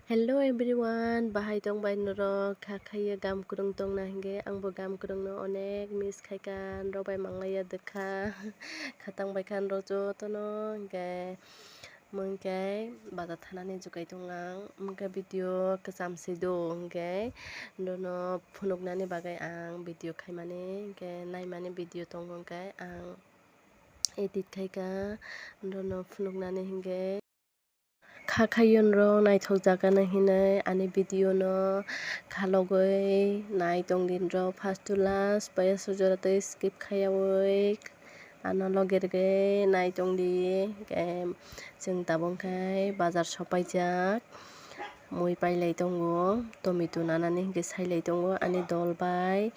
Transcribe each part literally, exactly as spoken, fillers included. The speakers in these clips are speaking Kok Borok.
Hello everyone, bahai tong bai norok? Kha khaiye gam kwrwng tong na hinge, ang bo gam kwrwng no onek miss khai kha, norok bai manglai ya dekha. Khatang bai kha norok joto no hinge, mungke bazar thanani jukai tong ang, mungke video kwcham se do hinge, nono phunuk nani bagwi ang video khai mani, hinge nai mani video tongo, hinge ang edit khai kha, nono phunuk nani hinge. Kha khaiyunrok naithok jagana hinwi ani video no khalogwi nai tongdi norok first to last, paiya sujora tei skip khaiyawi ano loge rwgwi nai tongdi. Em, chwng tabuk khe bazar sopaijak, mui pailai tongo, tomato nanani hinwi sailai tongo ani dol bai.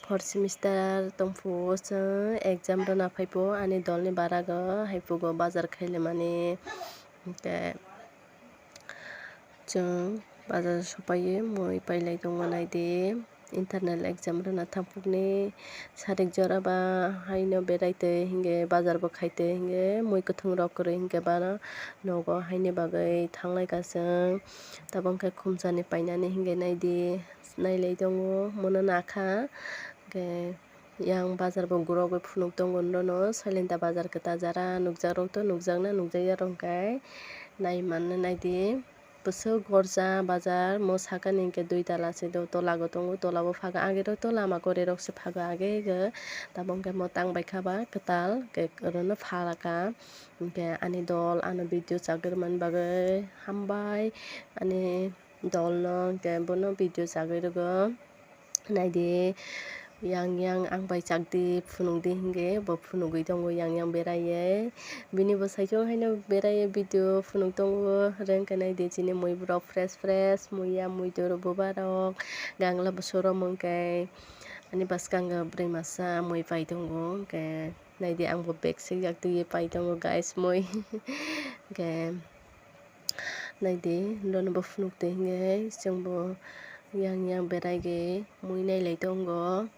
Fourth semester tongphuru chwng exam rwna phaiphuru ani dolni barago haiphuru bazar khailaimani. Hwnkhe chwng bazar o sopaiwi mui pailai tongo naidi, internal exam rwna thangphukni sarik jora ba haino berai twi hinge bazar bo khai twi hinge mui kwthwng rok kwrwi hinge bana nogo haini bagwi thanglai ka chwng. Tabuk khe khumsa ni painani hinge naidi nailai tongo mono nakha hwnkhe. Yang bazar bo gurogwi phunuk tongo norno, Sailenda bazar kwtal jara nukjak rok to nukjakna nukjakya rok hwnkhe nai manna naidi. Bwswk gorja bazar, mo sakani hwnkhe dui tala se do, tola bo tongo, tola bo phaga age rok to lama gori rok se phaga age age. Tabuk hwnkhe mo tang bai kha ba kwtal hwnkhe orono phala ka. Hwnkhe ani dol ano video chagwi rwmani bagwi hambai ani dolno, hwnkhe bono video chagwi rwgo. Naidi, yang yang ang bai chakdi, phunukdi hinge bo phunugwi tongo yang yang beraiye. Bini bwsai chwng haino beraiye video phunuk tongo, hwnkhe naidi chini mui borok fresh fresh, muiya muitu rw bubarok, gangla bwswk rw mungkhe ani bwskango bwrwi masa mui pai tongo, hwnkhe naidi ang bo bag swijak twi pai tongo guys mui, hwnkhe. Naidi, nono bo phunuk twi hinwi chwngbo yang yang berai gwi mui nailai tongo.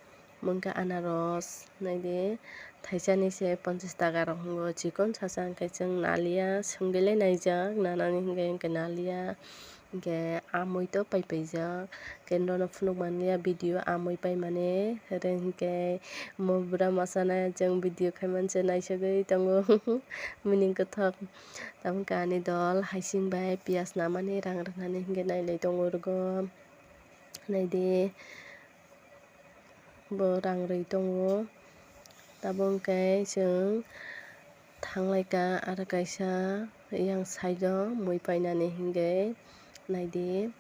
Mungkha anaros, naidi, thaisani se ponchash taka rok wngo, chikon sasa hwnkhe chwng naliya, swngwi lai naijak, nanani hwnkhe hwnkhe naliya, hwnkhe ah mui to pai paijak. Khe nono phunuk manliya video ah mui paimani, hwnkhe mo bura masa nai chwng video khaimani se naisagwi tongo mining kwthok. Tabuk khe ani dol haising bai piyaj namani rang rwnani hwnkhe nailai tongo urgo. Naidi bo rang rwi tongo. Tabuk khe chwng thanglai ka aro kaisa yang side o mui painani hwnkhe naidi.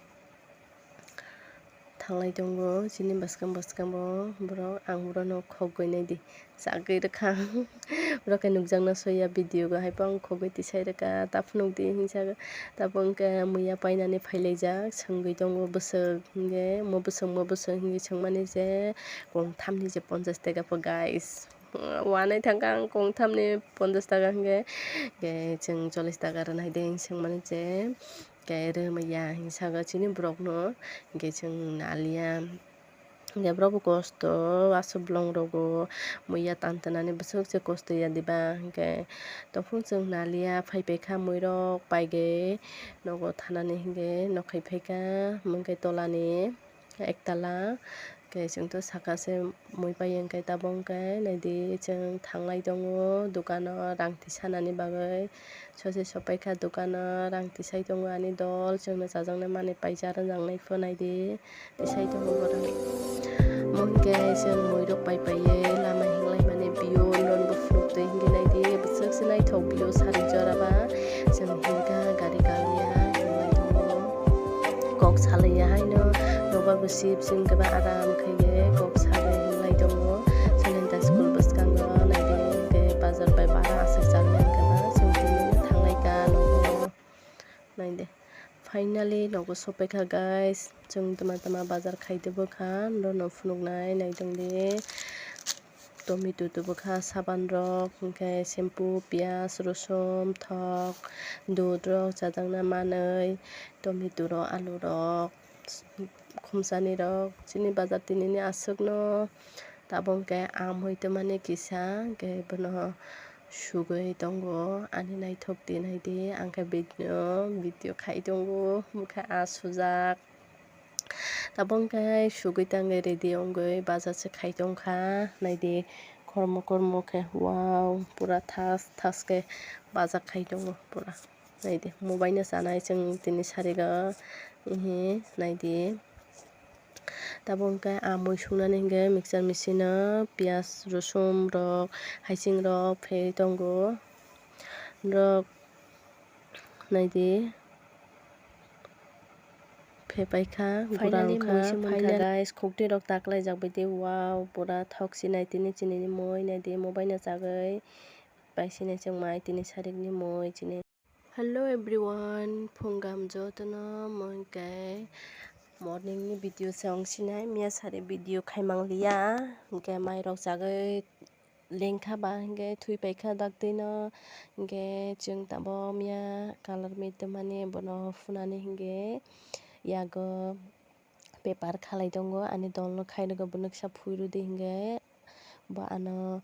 Thanglai tongo chini bwskang bwskango borok, ang borokno khogwi naidi, chagwi rwkha ang. Borok khe nukjakna soya video go, haipang khogwi tisai rwkha, ta phunukdi hinwi sago. Tabuk hwnkhe muiya painani phailaijak, swngwi tongo bwswk hinkhe, mo bwswk, mo bwswk hinwi swngmani je kongthamni je ponchash taka po guys. Wanai thangkha ang kongthamni ponchash taka hinkhe, hinkhe chwng chollish taka rwnaide hinwi swngmani je. Khe rw maya hinwi sago chini borokno, hinkhe chwng naliya. Hinkhe borok bo kosto aswk bolong rogo muiya tan tanani bwswk se kosto ya diba, hinkhe tongphuru chwng naliya phai paikha muirok paigwi nogo thanani hinkhe nok hai phaikha, hinkhe tolani ektala. Khe chwngto saka se mui pai hwnkhe tabuk hwnkhe naidi chwng thanglai tongo dukano rang tisanani bagwi. Sose sopaikha dukano rang tisai tongo ani dol chwngno chajaknai manwi paisa rwjaknai pho naidi tisai tongo borok. Omo hwnkhe chwng muirok pai paiwi lama hinglai mani view norok bo phunuk twi hwnkhe naidi bwswk se naithok view sari jora ba chwng hinkha gari kalia hinglai tongo. Kok salaiya haino nobar bo sip sip khe ba aram khe kok sabai hinglai tongo. Salenta school bwskango naidi hwnkhe bazar bai bara aswk chalnai hwnkhe ba chwng tini thanglai ka nogo. Naidi finally nogo sopaikha guys, chwng tama tama bazar khai tubukha norokno phunuknai naitongdi. Tomato tubukha, saban rok, hwnkhe shampoo, piyaj, rosom, thok, dudh rok chajakna manwi, tomato rok, alu rok, khumsani rok, chini bazar tinini aswkno. Tabuk hwnkhe amoi twmani kisa, hwnkhe bono Sugwi tongo ani naithok di naidi, ang khe bini video khai tongo, bokhe asujak. Tabok khe sugwi tangwi ready wngwi baja se khai tongkha. Naidi, kormo kormo khe, wow, pura thas thas khe baja khai tongo pura. Naidi, mubaino chanai chwng tini sarigo, ehe, naidi. Tabok khe ah mui sungnani hinkhe mixer machine o piyaj, rosum rok, haiching rok phei tongo. Rok naidi, phepaikha, gura wngkha. Finally, mui se monkha, guys, khukti rok taklaijak baidi, wow, pura thok sinai tini chini ni mui, naidi, mubaino chagwi pai sinai chwng mai tini sarikni mui chini. Hello everyone, phung gam jotono, mui khe morning ni video se wng sinai, miya sari video khai mangliya, hinkhe mai rok chagwi lengkha ba, hinkhe thwi paikha daktwino, hinkhe chwng tabok miya color mate mani bono phunani hinkhe yago paper khalai tongo, ani dolno khai rwgo, bo noksa phui rwdi hinkhe bo ano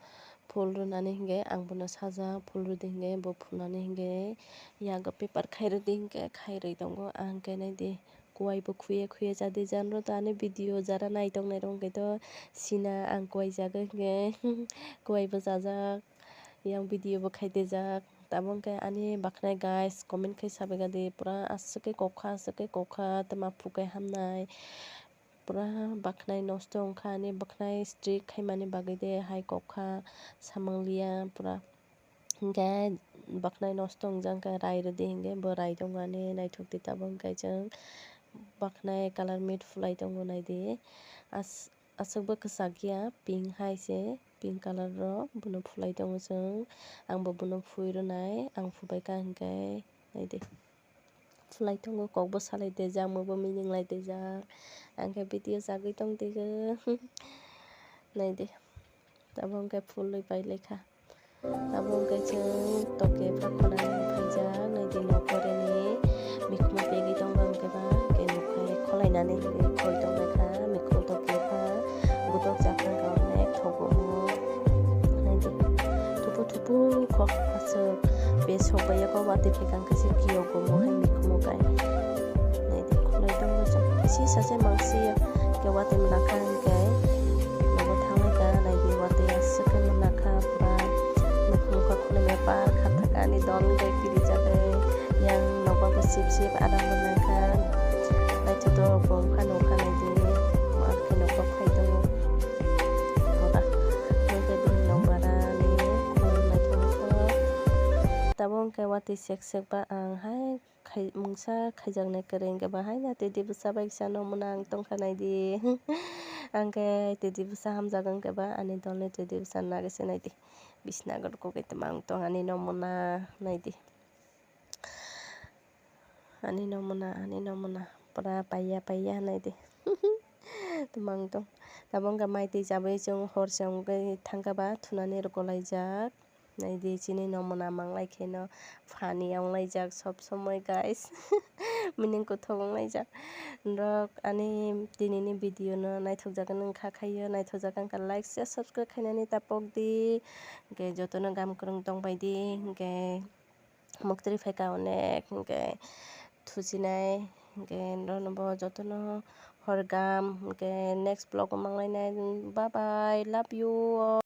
phul rwnani hinkhe ang bono sajak, phul rwdi hinkhe bo phunani hinkhe yago paper khai rwdi hinkhe khairwi tongo. Ang khe naidi, kuwai bo khuye khuye chadi, janro to ani video jara naitok nairok hinkhe to sina ang kuwai jago hinkhe kuwai bo chajak, yang video bo khai tejak. Tabok khe ani bakhnai guys, comment khai sabaikha di, pura aswk khe kokha, aswk khe kokha, tei ma phu khe hamnai. Pura bakhnai nosto wngkha ani, bakhnai strict khaimani bagwi de hai kokha samangliya pura. Hinkhe bakhnai nosto wngjak khe rai rwdi hinkhe bo rai tongmani naithok di, tabok hinkhe chwng bakhnai color mate phulai tongo naidi. As-, aswkbo kwchak ya, pink hai se, pink color rok bono phulai tongo chwng. Angbo bono phui rwnai, ang phubaikha hinkhe naidi. Phlai tongo, kokbo salai tejak, mokbo mining lai tejak. Ang khe video chagwi tong twigo. Naidi. Tabok hwnkhe phulwi pailaikha. Tabok hwnkhe chwng toke phak khwnani phaijak. Naidi, nokoreni mikhumo pegwi tongkha hwnkhe ba, hwnkhe nukhai khwlainani hwnkhe khoi tonglaikha. Mikhum toke pha gudokjak wngkha, onek thogo. Naidi. Thupu thupu kok aswk. Be sokbai yago watwi phekang khe se kiyok bo mo hai mikhumo kai. Naidi khulai tongo chwng. Kisi sacha mangsi ya. Ke watwi mwnakha hinkhe. Nogo thanglai ka naidi watwi aswk khe mwnakha pura. Mikhumo kha khulai maya par kha thaka ani dol hinkhe kiri jagwi. Yang nogo bo sip sip adam mwnakha. Naithotok bo wngkha nokha naidi. Mar khe nogo phai tongo. Pura. Nokhe bini nokbara ni khulai naithotok. Tabok hwnkhe watwi sek sek ba ang hai khai, mungsa khaijaknai kwrwi hwnkhe ba haino tidi bwsa bai kisa no mwnang tongkha naidi. Ang khe tidi bwsa hamjak wngkhe ba ani dolni tidi bwsa nagwi se naidi. Bisna gorok kok tongma ang tong ani no mwnang naidi. Ani no mwnang, ani no mwnang. Pura paiya paiya naidi. Tongma ang tong. Tabok hwnkhe mai twi chabwi chwng hor se wngwi thangkha ba thunani rwkolaijak. Naidi chini no mwnang manglai kheno funny wnglaijak sob somoi guys. Mining kuthok wnglaijak. Norok ani tinini video no naithok jagani wngkha khaio, naithok jaga wngkha like, share, subscribe khainani ta pok di. Hwnkhe jotono gam kwrwng tongbai di. Hwnkhe muktwi phaikha onek, hwnkhe thuchinai, hwnkhe norokno bo jotono hor gam, hwnkhe next vlog o manglainai. Bye bye, love you all.